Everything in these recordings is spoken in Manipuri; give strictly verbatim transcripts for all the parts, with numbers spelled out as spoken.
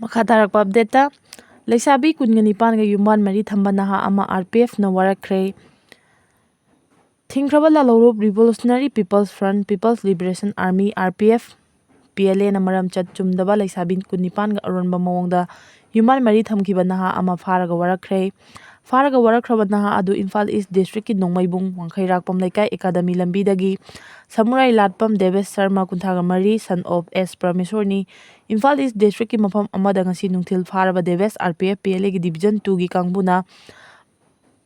ꯃꯈꯥ ꯇꯥꯔꯛꯄ ꯑꯞꯗꯦꯠꯇ, ꯂꯩꯁꯥꯕꯤ ꯀꯨꯟꯒ ꯅꯤꯄꯥꯟꯒ ꯌꯨꯝꯕꯥꯟ ꯃꯔꯤ ꯊꯝꯕ ꯅꯍꯥ ꯑꯃ ꯑꯥꯔ ꯄꯤ ꯑꯦꯐꯅ ꯋꯥꯔꯛꯈ꯭ꯔꯦ꯫ ꯊꯤꯡꯈ꯭ꯔꯕ ꯂꯥꯂꯣꯡꯂꯨꯞ Revolutionary People's Front, People's Liberation Army, R P F, P L Aꯅ ꯃꯔꯝ ꯆꯠ ꯆꯨꯝꯗꯕ ꯂꯩꯁꯥꯕꯤ ꯀꯨꯟꯅꯤꯄꯥꯟꯒ ꯑꯔꯣꯟꯕ ꯃꯑꯣꯡꯗ ꯌꯨꯝꯕꯥꯟ ꯃꯔꯤ ꯊꯝꯈꯤꯕ ꯅꯍꯥ ꯑꯃ ꯐꯥꯔꯒ ꯋꯥꯔꯛꯈ꯭ꯔꯦ꯫ ꯐꯥꯔꯒ ꯋꯥꯔꯛꯈ꯭ꯔꯕ ꯅꯍꯥ ꯑꯗꯨ ꯏꯝꯐꯥꯜ ꯏꯁ ꯗꯤꯁꯇ꯭ꯔꯤꯛꯀꯤ ꯅꯣꯡꯃꯩꯕꯨꯡ ꯋꯥꯡꯈꯩꯔꯥꯛꯄꯝ ꯂꯩꯀꯥꯏ ꯑꯦꯀꯥꯗꯃꯤ ꯂꯝꯕꯤꯗꯒꯤ ꯁꯃꯨꯔꯥꯏ ꯂꯥꯠꯄꯝ ꯗꯦꯕꯦꯁ ꯁꯔꯃ, ꯀꯨꯟꯊ꯭ꯔꯥꯒ ꯃꯔꯤ, son of S ꯄ꯭ꯔꯃꯦꯁꯣꯔꯅꯤ, ꯏꯝꯐꯥꯜ ꯏꯁ ꯗꯤꯁꯇ꯭ꯔꯤꯛꯀꯤ ꯃꯐꯝ ꯑꯃꯗ ꯉꯁꯤ ꯅꯨꯡꯊꯤꯜ ꯐꯥꯔꯕ ꯗꯦꯕꯦꯁ R P F P L Aꯒꯤ Division twoꯒꯤ ꯀꯥꯡꯕꯨꯅ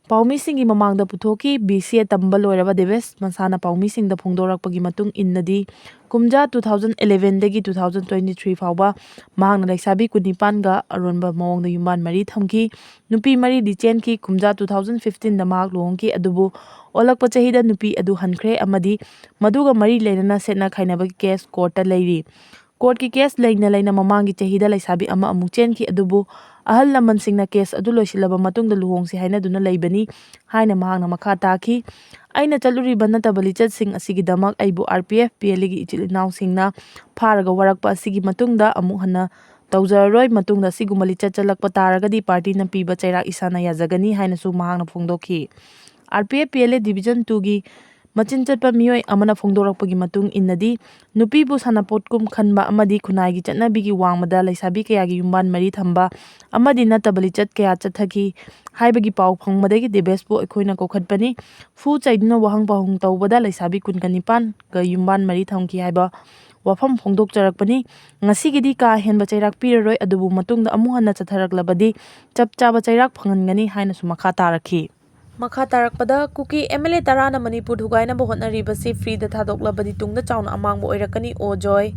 ꯄꯥꯎꯃꯤꯁꯤꯡꯒꯤ ꯃꯃꯥꯡꯗ ꯄꯨꯊꯣꯛꯈꯤ꯫ B C A ꯇꯝꯕ ꯂꯣꯏꯔꯕ ꯗꯦꯕꯦꯁ ꯃꯁꯥꯅ ꯄꯥꯎꯃꯤꯁꯤꯡꯗ ꯐꯣꯡꯗꯣꯔꯛꯄꯒꯤ ꯃꯇꯨꯡ ꯏꯟꯅꯗꯤ, ꯀꯨꯝꯖꯥ two thousand elevenꯗꯒꯤ two thousand twenty three ꯐꯥꯎꯕ ꯃꯍꯥꯛꯅ ꯂꯩꯁꯥꯕꯤ ꯀꯨꯟꯅꯤꯄꯥꯟꯒ ꯑꯔꯣꯟꯕ ꯃꯑꯣꯡꯗ ꯌꯨꯝꯕꯥꯟ ꯃꯔꯤ ꯊꯝꯈꯤ꯫ ꯅꯨꯄꯤ ꯃꯔꯤꯗꯤ ꯆꯦꯟꯈꯤ꯫ ꯀꯨꯝꯖꯥ two thousand fifteenꯗ ꯃꯍꯥꯛ ꯂꯨꯍꯣꯡꯈꯤ, ꯑꯗꯨꯕꯨ ꯑꯣꯜꯂꯛꯄ ꯆꯍꯤꯗ ꯅꯨꯄꯤ ꯑꯗꯨ ꯍꯟꯈ꯭ꯔꯦ ꯑꯃꯗꯤ ꯃꯗꯨꯒ ꯃꯔꯤ ꯂꯩꯅꯅ ꯁꯦꯠꯅ ꯈꯥꯏꯅꯕꯒꯤ ꯀꯦꯁ ꯀꯣꯔꯠꯇ ꯂꯩꯔꯤ꯫ ꯀꯣꯔꯠꯀꯤ ꯀꯦꯁ ꯂꯩꯅ ꯂꯩꯅ ꯃꯃꯥꯡꯒꯤ ꯆꯍꯤꯗ ꯂꯩꯁꯥꯕꯤ ꯑꯃ ꯑꯃꯨꯛ ꯆꯦꯟꯈꯤ, ꯑꯗꯨꯕꯨ ꯑꯍꯜ ꯂꯃꯟꯁꯤꯡꯅ ꯀꯦꯁ ꯑꯗꯨ ꯂꯣꯏꯁꯤꯜꯂꯕ ꯃꯇꯨꯡꯗ ꯂꯨꯍꯣꯡꯁꯤ ꯍꯥꯏꯅꯗꯨꯅ ꯂꯩꯕꯅꯤ ꯍꯥꯏꯅ ꯃꯍꯥꯛꯅ ꯃꯈꯥ ꯇꯥꯈꯤ꯫ ꯑꯩꯅ ꯆꯠꯂꯨꯔꯤꯕ ꯅꯠꯇꯕ ꯂꯤꯆꯠꯁꯤꯡ ꯑꯁꯤꯒꯤꯗꯃꯛ ꯑꯩꯕꯨ R P F P L Aꯒꯤ ꯏꯆꯤꯜ ꯏꯅꯥꯎꯁꯤꯡꯅ ꯐꯥꯔꯒ ꯋꯥꯔꯛꯄ ꯑꯁꯤꯒꯤ ꯃꯇꯨꯡꯗ ꯑꯃꯨꯛ ꯍꯟꯅ ꯇꯧꯖꯔꯔꯣꯏ꯫ ꯃꯇꯨꯡꯗ ꯑꯁꯤꯒꯨꯝꯕ ꯂꯤꯆꯠ ꯆꯠꯂꯛꯄ ꯇꯥꯔꯒꯗꯤ ꯄꯥꯔꯇꯤꯅ ꯄꯤꯕ ꯆꯩꯔꯥꯛ ꯏꯁꯥꯅ ꯌꯥꯖꯒꯅꯤ ꯍꯥꯏꯅꯁꯨ ꯃꯍꯥꯛꯅ ꯐꯣꯡꯗꯣꯛꯈꯤ꯫ R P F P L A Division twoꯒꯤ ꯃꯆꯤꯟ ꯆꯠꯄ ꯃꯤꯑꯣꯏ ꯑꯃꯅ ꯐꯣꯡꯗꯣꯔꯛꯄꯒꯤ ꯃꯇꯨꯡ ꯏꯟꯅꯗꯤ, ꯅꯨꯄꯤꯕꯨ ꯁꯥꯟꯅꯄꯣꯠꯀꯨꯝ ꯈꯟꯕ ꯑꯃꯗꯤ ꯈꯨꯟꯅꯥꯏꯒꯤ ꯆꯠꯅꯕꯤꯒꯤ ꯋꯥꯡꯃꯗ ꯂꯩꯁꯥꯕꯤ ꯀꯌꯥꯒꯤ ꯌꯨꯝꯕꯥꯟ ꯃꯔꯤ ꯊꯝꯕ ꯑꯃꯗꯤ ꯅꯠꯇꯕ ꯂꯤꯆꯠ ꯀꯌꯥ ꯆꯠꯊꯈꯤ ꯍꯥꯏꯕꯒꯤ ꯄꯥꯎ ꯐꯪꯕꯗꯒꯤ ꯗꯦꯕꯦꯁꯄꯨ ꯑꯩꯈꯣꯏꯅ ꯀꯧꯈꯠꯄꯅꯤ꯫ ꯐꯨ ꯆꯩꯗꯨꯅ ꯋꯥꯍꯪ ꯄꯥꯎꯍꯪ ꯇꯧꯕꯗ ꯂꯩꯁꯥꯕꯤ ꯀꯨꯟꯒ ꯅꯤꯄꯥꯟꯒ ꯌꯨꯝꯕꯥꯟ ꯃꯔꯤ ꯊꯝꯈꯤ ꯍꯥꯏꯕ ꯋꯥꯐꯝ ꯐꯣꯡꯗꯣꯛꯆꯔꯛꯄꯅꯤ꯫ ꯉꯁꯤꯒꯤꯗꯤ ꯀꯥ ꯍꯦꯟꯕ ꯆꯩꯔꯥꯛ ꯄꯤꯔꯔꯣꯏ, ꯑꯗꯨꯕꯨ ꯃꯇꯨꯡꯗ ꯑꯃꯨꯛ ꯍꯟꯅ ꯆꯠꯊꯔꯛꯂꯕꯗꯤ ꯆꯞ ꯆꯥꯕ ꯆꯩꯔꯥꯛ ꯐꯪꯍꯟꯒꯅꯤ ꯍꯥꯏꯅꯁꯨ ꯃꯈꯥ ꯇꯥꯔꯛꯈꯤ꯫ ꯃꯈꯥ ꯇꯥꯔꯛꯄꯗ, ꯀꯨꯀꯤ M L A ꯇꯔꯥꯅ ꯃꯅꯤꯄꯨꯔ ꯊꯨꯒꯥꯏꯅꯕ ꯍꯣꯠꯅꯔꯤꯕꯁꯤ freeꯗ ꯊꯥꯗꯣꯛꯂꯕꯗꯤ ꯇꯨꯡꯗ ꯆꯥꯎꯅ ꯑꯃꯥꯡꯕ ꯑꯣꯏꯔꯛꯀꯅꯤ, ꯑꯣ ꯖꯣꯏ꯫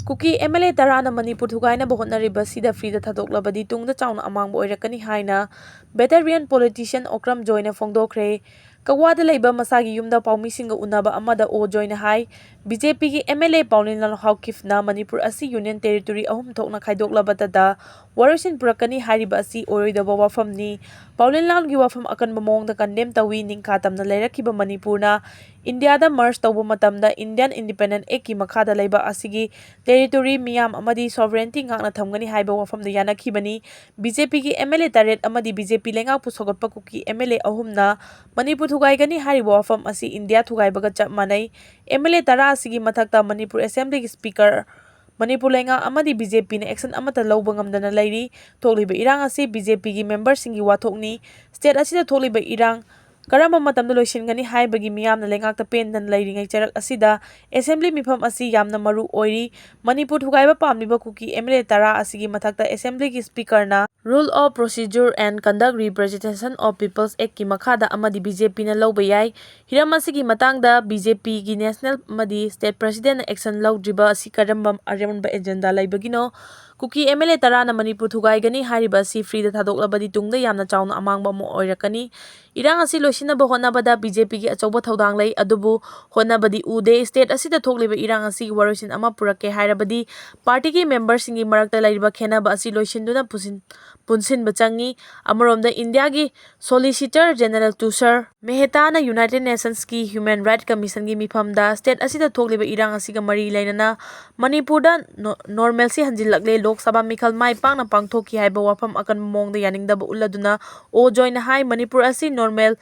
ꯀꯨꯀꯤ M L A ꯇꯔꯥꯅ ꯃꯅꯤꯄꯨꯔ ꯊꯨꯒꯥꯏꯅꯕ ꯍꯣꯠꯅꯔꯤꯕꯁꯤꯗ freeꯗ ꯊꯥꯗꯣꯛꯂꯕꯗꯤ ꯇꯨꯡꯗ ꯆꯥꯎꯅ ꯑꯃꯥꯡꯕ ꯑꯣꯏꯔꯛꯀꯅꯤ ꯍꯥꯏꯅ veteran politician ꯑꯣꯀ꯭ꯔꯝ ꯖꯣꯏꯅ ꯐꯣꯡꯗꯣꯛꯈ꯭ꯔꯦ꯫ ꯀꯛꯋꯥꯗ ꯂꯩꯕ ꯃꯁꯥꯒꯤ ꯌꯨꯝꯗ ꯄꯥꯎꯃꯤꯁꯤꯡꯒ ꯎꯅꯕ ꯑꯃꯗ ꯑꯣ ꯖꯣꯏꯅ ꯍꯥꯏ, BJPꯒꯤ MLA ꯄꯥꯎꯂꯦꯟꯂꯥꯜ ꯍꯥꯎꯀꯤꯞꯅ ꯃꯅꯤꯄꯨꯔ ꯑꯁꯤ union territory ꯑꯍꯨꯝ ꯊꯣꯛꯅ ꯈꯥꯏꯗꯣꯛꯂꯕꯗꯇ ꯋꯥꯔꯣꯏꯁꯤꯟ ꯄꯨꯔꯛꯀꯅꯤ ꯍꯥꯏꯔꯤꯕ ꯑꯁꯤ ꯑꯣꯏꯔꯣꯏꯗꯕ ꯋꯥꯐꯝꯅꯤ꯫ ꯄꯥꯎꯂꯦꯟꯂꯥꯜꯒꯤ ꯋꯥꯐꯝ ꯑꯀꯟꯕ ꯃꯑꯣꯡꯗ condemn ꯇꯧꯏ꯫ ꯅꯤꯡꯈꯥ ꯇꯝꯅ ꯂꯩꯔꯛꯈꯤꯕ ꯃꯅꯤꯄꯨꯔꯅ ꯏꯟꯗꯤꯌꯥꯗ merge ꯇꯧꯕ ꯃꯇꯝꯗ Indian Independent Act ꯀꯤ ꯃꯈꯥꯗ ꯂꯩꯕꯥꯛ ꯑꯁꯤꯒꯤ territory, ꯃꯤꯌꯥꯝ ꯑꯃꯗꯤ sovereignty ꯉꯥꯛꯅ ꯊꯝꯒꯅꯤ ꯍꯥꯏꯕ ꯋꯥꯐꯝꯗ ꯌꯥꯅꯈꯤꯕꯅꯤ꯫ BJP ꯒꯤ MLA ꯇꯔꯦꯠ ꯑꯃꯗꯤ BJP ꯂꯩꯉꯥꯛꯄꯨ ꯁꯧꯒꯠꯄ ꯀꯨꯀꯤ MLA ꯑꯍꯨꯝꯅ ꯃꯅꯤꯄꯨꯔ ꯊꯨꯒꯥꯏꯒꯅꯤ ꯍꯥꯏꯔꯤꯕ ꯋꯥꯐꯝ ꯑꯁꯤ ꯏꯟꯗꯤꯌꯥ ꯊꯨꯒꯥꯏꯕꯒ ꯆꯞ ꯃꯥꯟꯅꯩ꯫ MLA ꯇꯔꯥ ꯑꯁꯤꯒꯤ ꯃꯊꯛꯇ ꯃꯅꯤꯄꯨꯔ Assembly ꯒꯤ Speaker, ꯃꯅꯤꯄꯨꯔ ꯂꯩꯉꯥꯛ ꯑꯃꯗꯤ BJP ꯅ action ꯑꯃꯠꯇ ꯂꯧꯕ ꯉꯝꯗꯅ ꯂꯩꯔꯤ꯫ ꯊꯣꯛꯂꯤꯕ ꯏꯔꯥꯡ ꯑꯁꯤ BJP ꯒꯤ member ꯁꯤꯡꯒꯤ ꯋꯥꯊꯣꯛꯅꯤ꯫ State ꯑꯁꯤꯗ ꯊꯣꯛꯂꯤꯕ ꯏꯔꯥꯡ ꯀꯔꯝꯕ ꯃꯇꯝꯗ ꯂꯣꯏꯁꯤꯟꯒꯅꯤ ꯍꯥꯏꯕꯒꯤ ꯃꯤꯌꯥꯝꯅ ꯂꯩꯉꯥꯛꯇ ꯄꯦꯟꯗꯅ ꯂꯩꯔꯤꯉꯩ ꯆꯩꯔꯛ ꯑꯁꯤꯗ Assembly ꯃꯤꯐꯝ ꯑꯁꯤ ꯌꯥꯝꯅ ꯃꯔꯨ ꯑꯣꯏꯔꯤ꯫ ꯃꯅꯤꯄꯨꯔ ꯊꯨꯒꯥꯏꯕ ꯄꯥꯝꯂꯤꯕ ꯀꯨꯀꯤ MLA ꯇꯔꯥ ꯑꯁꯤꯒꯤ ꯃꯊꯛꯇ Assembly ꯒꯤ Speaker ꯅ Rule of Procedure and Conduct Representation of People's Act ꯀꯤ ꯃꯈꯥꯗ ꯑꯃꯗꯤ BJP ꯅ ꯂꯧꯕ ꯌꯥꯏ꯫ ꯍꯤꯔꯝ ꯑꯁꯤꯒꯤ ꯃꯇꯥꯡꯗ BJP ꯒꯤ national ꯑꯃꯗꯤ state president ꯅ action ꯂꯧꯗ꯭ꯔꯤꯕ ꯑꯁꯤ ꯀꯔꯝꯕ ꯑꯔꯦꯝꯕ agenda ꯂꯩꯕꯒꯤꯅꯣ? ꯀꯨꯀꯤ MLA ꯇꯔꯥꯅ ꯃꯅꯤꯄꯨꯔ ꯊꯨꯒꯥꯏꯒꯅꯤ ꯍꯥꯏꯔꯤꯕ ꯑꯁꯤ free ꯗ ꯊꯥꯗꯣꯛꯂꯕꯗꯤ ꯇꯨꯡꯗ ꯌꯥꯝꯅ ꯆꯥꯎꯅ ꯑꯃꯥꯡꯕ ꯑꯃ ꯑꯣꯏꯔꯛꯀꯅꯤ꯫ ꯏꯔꯥꯡ ꯑꯁꯤ ꯂꯣꯏꯁꯤꯟꯅꯕ ꯍꯣꯠꯅꯕꯗ BJP ꯒꯤ ꯑꯆꯧꯕ ꯊꯧꯗꯥꯡ ꯂꯩ, ꯑꯗꯨꯕꯨ ꯍꯣꯠꯅꯕꯗꯤ ꯎꯗꯦ꯫ State ꯑꯁꯤꯗ ꯊꯣꯛꯂꯤꯕ ꯏꯔꯥꯡ ꯑꯁꯤꯒꯤ ꯋꯥꯔꯣꯏꯁꯤꯟ ꯑꯃ ꯄꯨꯔꯛꯀꯦ ꯍꯥꯏꯔꯕꯗꯤ party ꯒꯤ member ꯁꯤꯡꯒꯤ ꯃꯔꯛꯇ ꯂꯩꯔꯤꯕ ꯈꯦꯟꯅꯕ ꯑꯁꯤ ꯂꯣꯏꯁꯤꯟꯗꯨꯅ ꯄꯨꯁꯤꯟ-, ꯄꯨꯟꯁꯤꯟꯕ ꯆꯪꯏ꯫ ꯑꯃꯔꯣꯝꯗ ꯏꯟꯗꯤꯌꯥꯒꯤ Solicitor General ꯇꯨꯁꯥꯔ ꯃꯦꯍꯇꯥꯅ United Nations ꯀꯤ Human Rights Commission ꯒꯤ ꯃꯤꯐꯝꯗ state ꯑꯁꯤꯗ ꯊꯣꯛꯂꯤꯕ ꯏꯔꯥꯡ ꯑꯁꯤꯒ ꯃꯔꯤ ꯂꯩꯅꯅ ꯃꯅꯤꯄꯨꯔꯗ ꯅꯣ-, normalcy ꯍꯟꯖꯤꯜꯂꯛꯂꯦ, ꯂꯣꯛ ꯁꯚꯥ ꯃꯤꯈꯜ ꯃꯥꯏ ꯄꯥꯛꯅ ꯄꯥꯡꯊꯣꯛꯈꯤ ꯍꯥꯏꯕ ꯋꯥꯐꯝ ꯑꯀꯟꯕ ꯃꯑꯣꯡꯗ ꯌꯥꯅꯤꯡꯗꯕ ꯎꯠꯂꯗꯨꯅ ꯑꯣ ꯖꯣꯏꯅ ꯍꯥꯏ, ꯃꯅꯤꯄꯨꯔ ꯑꯁꯤ normal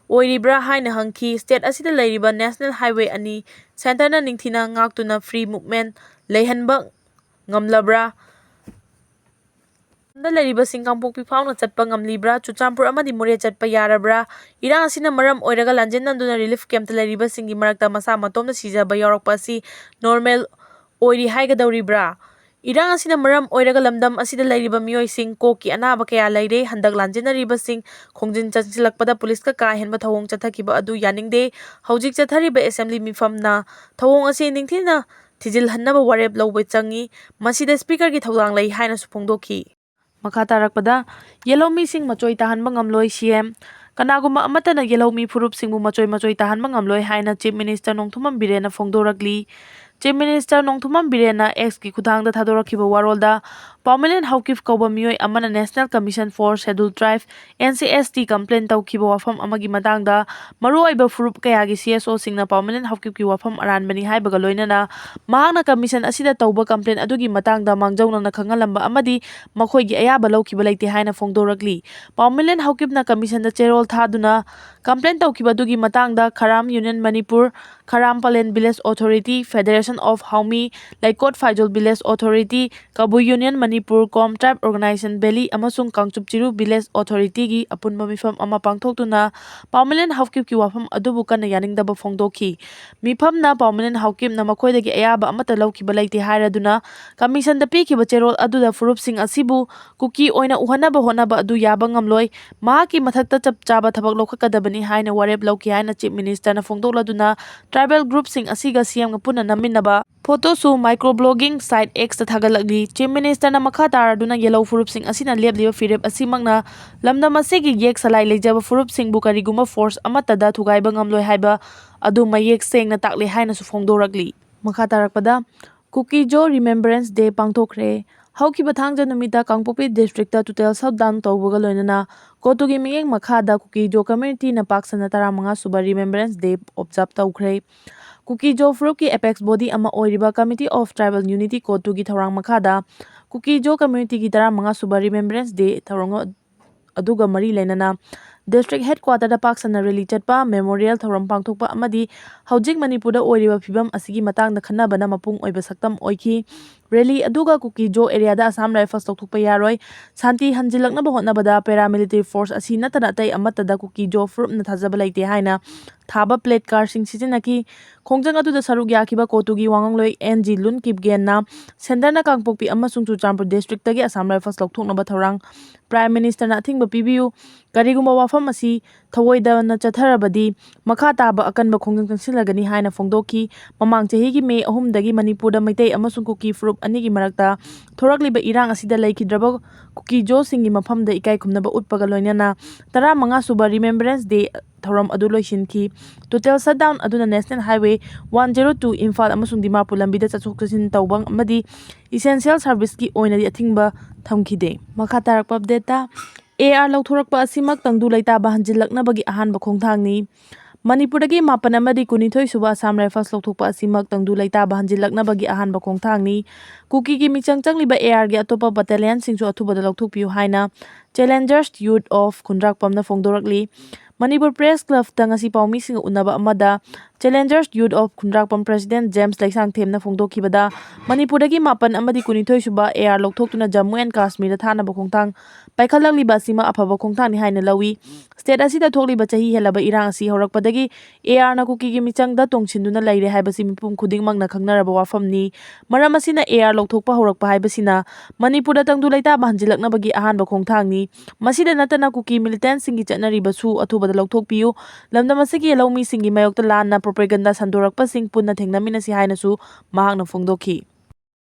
ꯑꯣꯏꯔꯤꯕ꯭ꯔꯥ ꯍꯥꯏꯅ ꯍꯪꯈꯤ꯫ State ꯑꯁꯤꯗ ꯂꯩꯔꯤꯕ national highway ꯑꯅꯤ centre ꯅ ꯅꯤꯡꯊꯤꯅ ꯉꯥꯛꯇꯨꯅ free movement ꯂꯩꯍꯟꯕ ꯉꯝꯂꯕ꯭ꯔꯥ? ꯗ ꯂꯩꯔꯤꯕꯁꯤꯡ ꯀꯥꯡꯄꯣꯛꯄꯤ ꯐꯥꯎꯅ ꯆꯠꯄ ꯉꯝꯂꯤꯕ꯭ꯔꯥ? ꯆꯨꯔꯆꯥꯟꯄꯨꯔ ꯑꯃꯗꯤ ꯃꯣꯔꯦ ꯆꯠꯄ ꯌꯥꯔꯕ꯭ꯔꯥ? ꯏꯔꯥꯡ ꯑꯁꯤꯅ ꯃꯔꯝ ꯑꯣꯏꯔꯒ ꯂꯥꯟꯖꯦꯟꯅꯗꯨꯅ relief camp ꯇ ꯂꯩꯔꯤꯕꯁꯤꯡꯒꯤ ꯃꯔꯛꯇ ꯃꯁꯥ ꯃꯇꯣꯝꯇ ꯁꯤꯖꯕ ꯌꯥꯎꯔꯛꯄ ꯑꯁꯤ normal ꯑꯣꯏꯔꯤ ꯍꯥꯏꯒꯗꯧꯔꯤꯕ꯭ꯔꯥ? ꯏꯔꯥꯡ ꯑꯁꯤꯅ ꯃꯔꯝ ꯑꯣꯏꯔꯒ ꯂꯝꯗꯝ ꯑꯁꯤꯗ ꯂꯩꯔꯤꯕ ꯃꯤꯑꯣꯏꯁꯤꯡ ꯀꯣꯛꯀꯤ ꯑꯅꯥꯕ ꯀꯌꯥ ꯂꯩꯔꯦ꯫ ꯍꯟꯗꯛ ꯂꯥꯟꯖꯦꯟꯅꯔꯤꯕꯁꯤꯡ ꯈꯣꯡꯖꯤꯟ ꯆꯪꯁꯤꯜꯂꯛꯄꯗ ꯄꯨꯂꯤꯁꯀ ꯀꯥ ꯍꯦꯟꯕ ꯊꯧꯑꯣꯡ ꯆꯠꯊꯈꯤꯕ ꯑꯗꯨ ꯌꯥꯅꯤꯡꯗꯦ꯫ ꯍꯧꯖꯤꯛ ꯆꯠꯊꯔꯤꯕ assembly ꯃꯤꯐꯝꯅ ꯊꯧꯑꯣꯡ ꯑꯁꯤ ꯅꯤꯡꯊꯤꯅ ꯊꯤꯖꯤꯜꯍꯟꯅꯕ ꯋꯥꯔꯦꯞ ꯂꯧꯕ ꯆꯪꯏ꯫ ꯃꯁꯤꯗ speaker ꯒꯤ ꯊꯧꯗꯥꯡ ꯂꯩ ꯍꯥꯏꯅꯁꯨ ꯐꯣꯡꯗꯣꯛꯈꯤ꯫ ꯃꯈꯥ ꯇꯥꯔꯛꯄꯗ, ꯌꯦꯜꯍꯧꯃꯤꯁꯤꯡ ꯃꯆꯣꯏ ꯇꯥꯍꯟꯕ ꯉꯝꯂꯣꯏ, CM꯫ ꯀꯅꯥꯒꯨꯝꯕ ꯑꯃꯠꯇꯅ ꯌꯦꯜꯍꯧꯃꯤ ꯐꯨꯔꯨꯞꯁꯤꯡꯕꯨ ꯃꯆꯣꯏ ꯃꯆꯣꯏ ꯇꯥꯍꯟꯕ ꯉꯝꯂꯣꯏ ꯍꯥꯏꯅ Chief Minister Nongthombam ꯕꯤꯔꯦꯟꯅ ꯐꯣꯡꯗꯣꯔꯛꯂꯤ꯫ Chief Minister Nongthombam ꯕꯤꯔꯦꯟꯅ X ꯀꯤ ꯈꯨꯠꯊꯥꯡꯗ ꯊꯥꯗꯣꯔꯛꯈꯤꯕ ꯋꯥꯔꯣꯜꯗ, ꯄꯥꯎꯃꯤꯂꯦꯟ ꯍꯧꯀꯤꯞ ꯀꯧꯕ ꯃꯤꯑꯣꯏ ꯑꯃꯅ National Commission for Scheduled Tribe, N C S T, complain ꯇꯧꯈꯤꯕ ꯋꯥꯐꯝ ꯑꯃꯒꯤ ꯃꯇꯥꯡꯗ ꯃꯔꯨꯑꯣꯏꯕ ꯐꯨꯔꯨꯞ ꯀꯌꯥꯒꯤ C S Oꯁꯤꯡꯅ ꯄꯥꯎꯃꯤꯂꯦꯟ ꯍꯧꯀꯤꯞꯀꯤ ꯋꯥꯐꯝ ꯑꯔꯥꯟꯕꯅꯤ ꯍꯥꯏꯕꯒ ꯂꯣꯏꯅꯅ ꯃꯍꯥꯛꯅ commission ꯑꯁꯤꯗ ꯇꯧꯕ complain ꯑꯗꯨꯒꯤ ꯃꯇꯥꯡꯗ ꯃꯥꯡꯖꯧꯅꯅ ꯈꯪꯍꯜꯂꯝꯕ ꯑꯃꯗꯤ ꯃꯈꯣꯏꯒꯤ ꯑꯌꯥꯕ ꯂꯧꯈꯤꯕ ꯂꯩꯇꯦ ꯍꯥꯏꯅ ꯐꯣꯡꯗꯣꯔꯛꯂꯤ꯫ ꯄꯥꯎꯃꯤꯂꯦꯟ ꯍꯧꯀꯤꯞꯅ commissionꯗ ꯆꯦꯔꯣꯜ ꯊꯥꯗꯨꯅ complain ꯇꯧꯈꯤꯕ ꯑꯗꯨꯒꯤ ꯃꯇꯥꯡꯗ Kharam Union Manipur, Kharam Palen Village Authority, Federation of Haumi, Leikot Phaijol Village Authority, Kabui Union Manipur, Kom Tribe Organization Valley ꯑꯃꯁꯨꯡ ꯀꯥꯡꯆꯨꯞ ꯆꯤꯔꯨ Village Authorityꯒꯤ ꯑꯄꯨꯟꯕ ꯃꯤꯐꯝ ꯑꯃ ꯄꯥꯡꯊꯣꯛꯇꯨꯅ ꯄꯥꯎꯃꯤꯂꯦꯟ ꯍꯧꯀꯤꯞꯀꯤ ꯋꯥꯐꯝ ꯑꯗꯨꯕꯨ ꯀꯟꯅ ꯌꯥꯅꯤꯡꯗꯕ ꯐꯣꯡꯗꯣꯛꯈꯤ꯫ ꯃꯤꯐꯝꯅ ꯄꯥꯎꯃꯤꯂꯦꯟ ꯍꯧꯀꯤꯞꯅ ꯃꯈꯣꯏꯗꯒꯤ ꯑꯌꯥꯕ ꯑꯃꯠꯇ ꯂꯧꯈꯤꯕ ꯂꯩꯇꯦ ꯍꯥꯏꯔꯗꯨꯅ commissionꯗ ꯄꯤꯈꯤꯕ ꯆꯦꯔꯣꯜ ꯑꯗꯨꯗ ꯐꯨꯔꯨꯞꯁꯤꯡ ꯑꯁꯤꯕꯨ ꯀꯨꯀꯤ ꯑꯣꯏꯅ ꯎꯍꯟꯅꯕ ꯍꯣꯠꯅꯕ ꯑꯗꯨ ꯌꯥꯕ ꯉꯝꯂꯣꯏ꯫ ꯃꯍꯥꯛꯀꯤ ꯃꯊꯛꯇ ꯆꯞ ꯆꯥꯕ ꯊꯕꯛ ꯂꯧꯈꯠꯀꯗꯕꯅꯤ ꯍꯥꯏꯅ ꯋꯥꯔꯦꯞ ꯂꯧꯈꯤ ꯍꯥꯏꯅ Chief Ministerꯅ ꯐꯣꯡꯗꯣꯛꯂꯗꯨꯅ tribal groupꯁꯤꯡ ꯑꯁꯤꯒ C Mꯒ ꯄꯨꯟꯅ ꯅꯝꯃꯤꯟꯅꯕ photoꯁꯨ microblogging site Xꯇ ꯊꯥꯒꯠꯂꯛꯂꯤ꯫ Chief Ministerꯅ ꯃꯈꯥ ꯇꯥꯔꯗꯨꯅ ꯌꯦꯜꯍꯧ ꯐꯨꯔꯨꯞꯁꯤꯡ ꯑꯁꯤꯅ ꯂꯦꯞꯂꯤꯕ ꯐꯤꯔꯦꯞ ꯑꯁꯤꯃꯛꯅ ꯂꯝꯗꯝ ꯑꯁꯤꯒꯤ ꯌꯦꯛ ꯁꯂꯥꯏ ꯂꯩꯖꯕ ꯐꯨꯔꯨꯞꯁꯤꯡꯕꯨ ꯀꯔꯤꯒꯨꯝꯕ force ꯑꯃꯠꯇꯗ ꯊꯨꯒꯥꯏꯕ ꯉꯝꯂꯣꯏ ꯍꯥꯏꯕ ꯑꯗꯨ ꯃꯌꯦꯛ ꯁꯦꯡꯅ ꯇꯥꯛꯂꯦ ꯍꯥꯏꯅꯁꯨ ꯐꯣꯡꯗꯣꯔꯛꯂꯤ꯫ ꯃꯈꯥ ꯇꯥꯔꯛꯄꯗ, ꯀꯨꯀꯤꯖꯣ Remembrance Day ꯄꯥꯡꯊꯣꯛꯈ꯭ꯔꯦ꯫ ꯍꯧꯈꯤꯕ ꯊꯥꯡꯖ ꯅꯨꯃꯤꯠꯇ ꯀꯥꯡꯄꯣꯛꯄꯤ districtꯇ total shutdown ꯇꯧꯕꯒ ꯂꯣꯏꯅꯅ ꯀꯣꯇꯨꯒꯤ ꯃꯤꯠꯌꯦꯡ ꯃꯈꯥꯗ ꯀꯨꯀꯤꯖꯣ communityꯅ ꯄꯥꯛ ꯁꯟꯅ ꯇꯔꯥꯃꯉꯥ ꯁꯨꯕ Remembrance Day observe ꯇꯧꯈ꯭ꯔꯦ꯫ ꯀꯨꯀꯤꯖꯣ ꯐꯨꯔꯨꯞꯀꯤ apex body ꯑꯃ ꯑꯣꯏꯔꯤꯕ Committee of Tribal Unity ꯀꯣꯇꯨꯒꯤ ꯊꯧꯔꯥꯡ ꯃꯈꯥꯗ ꯀꯨꯀꯤꯖꯣ communityꯒꯤ ꯇꯔꯥꯃꯉꯥ ꯁꯨꯕ Remembrance Day ꯊꯧꯔꯝ ꯑꯗꯨꯒ ꯃꯔꯤ ꯂꯩꯅꯅ district headquarterꯗ ꯄꯥꯛ ꯁꯟꯅ rally ꯆꯠꯄ, memorial ꯊꯧꯔꯝ ꯄꯥꯡꯊꯣꯛꯄ ꯑꯃꯗꯤ ꯍꯧꯖꯤꯛ ꯃꯅꯤꯄꯨꯔꯗ ꯑꯣꯏꯔꯤꯕ ꯐꯤꯕꯝ ꯑꯁꯤꯒꯤ ꯃꯇꯥꯡꯗ ꯈꯟꯅꯕꯅ ꯃꯄꯨꯡ ꯑꯣꯏꯕ ꯁꯛꯇꯝ ꯑꯣꯏꯈꯤ꯫ Rally ꯑꯗꯨꯒ ꯀꯨꯀꯤꯖꯣ areaꯗ Assam Rifles ꯂꯧꯊꯣꯛꯄ ꯌꯥꯔꯣꯏ, ꯁꯥꯟꯇꯤ ꯍꯟꯖꯤꯜꯂꯛꯅꯕ ꯍꯣꯠꯅꯕꯗ paramilitary force ꯑꯁꯤ ꯅꯠꯇꯅ ꯑꯇꯩ ꯑꯃꯠꯇꯗ ꯀꯨꯀꯤꯖꯣ ꯐꯨꯔꯨꯞꯅ ꯊꯥꯖꯕ ꯂꯩꯇꯦ ꯍꯥꯏꯅ ꯊꯥꯕ placardꯁꯤꯡ ꯁꯤꯖꯤꯟꯅꯈꯤ꯫ ꯈꯣꯡꯖꯪ ꯑꯗꯨꯗ ꯁꯔꯨꯛ ꯌꯥꯈꯤꯕ ꯀꯣꯇꯨꯒꯤ ꯋꯥꯉꯥꯡꯂꯣꯏ N G Lunkiapgenꯅ centreꯅ ꯀꯥꯡꯄꯣꯛꯄꯤ ꯑꯃꯁꯨꯡ ꯆꯨꯔꯆꯥꯟꯄꯨꯔ districtꯇꯒꯤ Assam Rifles ꯂꯧꯊꯣꯛꯅꯕ ꯊꯧꯔꯥꯡ Prime Ministerꯅ ꯑꯊꯤꯡꯕ ꯄꯤꯕꯤꯌꯨ, ꯀꯔꯤꯒꯨꯝꯕ ꯋꯥꯐꯝ ꯑꯁꯤ ꯊꯧꯑꯣꯏꯗꯅ ꯆꯠꯊꯔꯕꯗꯤ ꯃꯈꯥ ꯇꯥꯕ ꯑꯀꯟꯕ ꯈꯣꯡꯖꯪ ꯆꯪꯁꯤꯜꯂꯒꯅꯤ ꯍꯥꯏꯅ ꯐꯣꯡꯗꯣꯛꯈꯤ꯫ ꯃꯃꯥꯡ ꯆꯍꯤꯒꯤ May ꯑꯍꯨꯝꯗꯒꯤ ꯃꯅꯤꯄꯨꯔꯗ ꯃꯩꯇꯩ ꯑꯃꯁꯨꯡ ꯀꯨꯀꯤ ꯐꯨꯔꯨꯞ ꯑꯅꯤꯒꯤ ꯃꯔꯛꯇ ꯊꯣꯔꯛꯂꯤꯕ ꯏꯔꯥꯡ ꯑꯁꯤꯗ ꯂꯩꯈꯤꯗ꯭ꯔꯕ ꯀꯨꯀꯤ ꯖꯣꯁꯤꯡꯒꯤ ꯃꯐꯝꯗ ꯏꯀꯥꯏ ꯈꯨꯝꯅꯕ ꯎꯠꯄꯒ ꯂꯣꯏꯅꯅ ꯇꯔꯥꯃꯉꯥ ꯁꯨꯕ ꯔꯤꯃꯦꯝꯕꯔꯦꯟꯁ ꯗꯦ ꯊꯧꯔꯝ ꯑꯗꯨ ꯂꯣꯏꯁꯤꯟꯈꯤ꯫ ꯇꯣꯇꯦꯜ ꯁꯠꯗꯥꯎꯟ ꯑꯗꯨꯅ national highway one zero two Imphal ꯑꯃꯁꯨꯡ ꯗꯤꯃꯥꯄꯨꯔ ꯂꯝꯕꯤꯗ ꯆꯠꯊꯣꯛ ꯆꯠꯁꯤꯟ ꯇꯧꯕ ꯑꯃꯗꯤ ꯏꯁꯦꯟꯁꯤꯌꯦꯜ ꯁꯥꯔꯚꯤꯁꯀꯤ ꯑꯣꯏꯅꯗꯤ ꯑꯊꯤꯡꯕ ꯊꯝꯈꯤꯗꯦ꯫ ꯃꯈꯥ ꯇꯥꯔꯛꯄ ꯑꯞꯗꯦꯠꯇ, ꯑꯦ ꯑꯥꯔ ꯂꯧꯊꯣꯔꯛꯄ ꯑꯁꯤꯃꯛ ꯇꯪꯗꯨ ꯂꯩꯇꯥꯕ ꯍꯟꯖꯤꯜꯂꯛꯅꯕꯒꯤ ꯑꯍꯥꯟꯕ ꯈꯣꯡꯊꯥꯡꯅꯤ꯫ ꯃꯅꯤꯄꯨꯔꯗꯒꯤ ꯃꯥꯄꯟ ꯑꯃꯗꯤ ꯀꯨꯟꯅꯤꯊꯣꯏ ꯁꯨꯕ ꯑꯁꯥꯝ ꯔꯥꯏꯐꯜꯁ ꯂꯧꯊꯣꯛꯄ ꯑꯁꯤꯃꯛ ꯇꯪꯗꯨ ꯂꯩꯇꯥꯕ ꯍꯟꯖꯤꯜꯂꯛꯅꯕꯒꯤ ꯑꯍꯥꯟꯕ ꯈꯣꯡꯊꯥꯡꯅꯤ꯫ ꯀꯨꯀꯤꯒꯤ ꯃꯤꯆꯪ ꯆꯪꯂꯤꯕ ꯑꯦ ꯑꯥꯔꯒꯤ ꯑꯇꯣꯞꯄ ꯕꯠꯇꯥꯂꯤꯌꯟꯁꯤꯡꯁꯨ ꯑꯊꯨꯕꯗ ꯂꯧꯊꯣꯛꯄꯤꯌꯨ ꯍꯥꯏꯅ ꯆꯦꯂꯦꯟꯖꯔꯁ ꯌꯨꯠ ꯑꯣꯐ ꯈꯨꯟꯗ꯭ꯔꯥꯛꯄꯝꯅ ꯐꯣꯡꯗꯣꯔꯛꯂꯤ꯫ ꯃꯅꯤꯄꯨꯔ ꯄ꯭ꯔꯦꯁ ꯀ꯭ꯂꯕꯇ ꯉꯁꯤ ꯄꯥꯎꯃꯤꯁꯤꯡꯒ ꯎꯅꯕ ꯑꯃꯗ ꯆꯦꯂꯦꯟꯖꯔꯁ ꯌꯨꯠ ꯑꯣꯐ ꯈꯨꯟꯗ꯭ꯔꯥꯛꯄꯝ ꯄ꯭ꯔꯦꯁꯤꯗꯦꯟꯠ ꯖꯦꯝꯁ ꯂꯩꯁꯥꯡꯊꯦꯝꯅ ꯐꯣꯡꯗꯣꯛꯈꯤꯕꯗ, ꯃꯅꯤꯄꯨꯔꯗꯒꯤ ꯃꯥꯄꯟ ꯑꯃꯗꯤ ꯀꯨꯟꯅꯤꯊꯣꯏ ꯁꯨꯕ ꯑꯦ ꯑꯥꯔ ꯂꯧꯊꯣꯛꯇꯨꯅ ꯖꯝꯃꯨ ꯑꯦꯟ ꯀꯥꯁꯃꯤꯔꯗ ꯊꯥꯅꯕ ꯈꯣꯡꯊꯥꯡ ꯄꯥꯏꯈꯠꯂꯛꯂꯤꯕ ꯑꯁꯤꯃꯛ ꯑꯐꯕ ꯈꯣꯡꯊꯥꯡꯅꯤ ꯍꯥꯏꯅ ꯂꯧꯏ꯫ ꯁ꯭ꯇꯦꯠ ꯑꯁꯤꯗ ꯊꯣꯛꯂꯤꯕ ꯆꯍꯤ ꯍꯦꯜꯂꯕ ꯏꯔꯥꯡ ꯑꯁꯤ ꯍꯧꯔꯛꯄꯗꯒꯤ ꯑꯦ ꯑꯥꯔꯅ ꯀꯨꯀꯤꯒꯤ ꯃꯤꯆꯪꯗ ꯇꯣꯡꯁꯤꯟꯗꯨꯅ ꯂꯩꯔꯦ ꯍꯥꯏꯕꯁꯤ ꯃꯤꯄꯨꯝ ꯈꯨꯗꯤꯡꯃꯛꯅ ꯈꯪꯅꯔꯕ ꯋꯥꯐꯝꯅꯤ꯫ ꯃꯔꯝ ꯑꯁꯤꯅ ꯑꯦ ꯑꯥꯔ ꯂꯧꯊꯣꯛꯄ ꯍꯧꯔꯛꯄ ꯍꯥꯏꯕꯁꯤꯅ ꯃꯅꯤꯄꯨꯔꯗ ꯇꯪꯗꯨ ꯂꯩꯇꯥꯕ ꯍꯟꯖꯤꯜꯂꯛꯅꯕꯒꯤ ꯑꯍꯥꯟꯕ ꯈꯣꯡꯊꯥꯡꯅꯤ꯫ ꯃꯁꯤꯗ ꯅꯠꯇꯅ ꯀꯨꯀꯤ ꯃꯤꯂꯤꯇꯦꯟꯠꯁꯤꯡꯒꯤ ꯆꯠꯅꯔꯤꯕꯁꯨ ꯑꯊꯨꯕꯗ ꯂꯧꯊꯣꯛꯄꯤꯌꯨ꯫ ꯂꯝꯗꯝ ꯑꯁꯤꯒꯤ ꯂꯧꯃꯤꯁꯤꯡꯒꯤ ꯃꯥꯌꯣꯛꯇ ꯂꯥꯟꯅ ꯄ꯭ꯔꯣꯄꯦꯒꯟꯗꯥ ꯁꯟꯗꯣꯔꯛꯄꯁꯤꯡ ꯄꯨꯟꯅ ꯊꯦꯡꯅꯃꯤꯟꯅꯁꯤ ꯍꯥꯏꯅꯁꯨ ꯃꯍꯥꯛꯅ ꯐꯣꯡꯗꯣꯛꯈꯤ꯫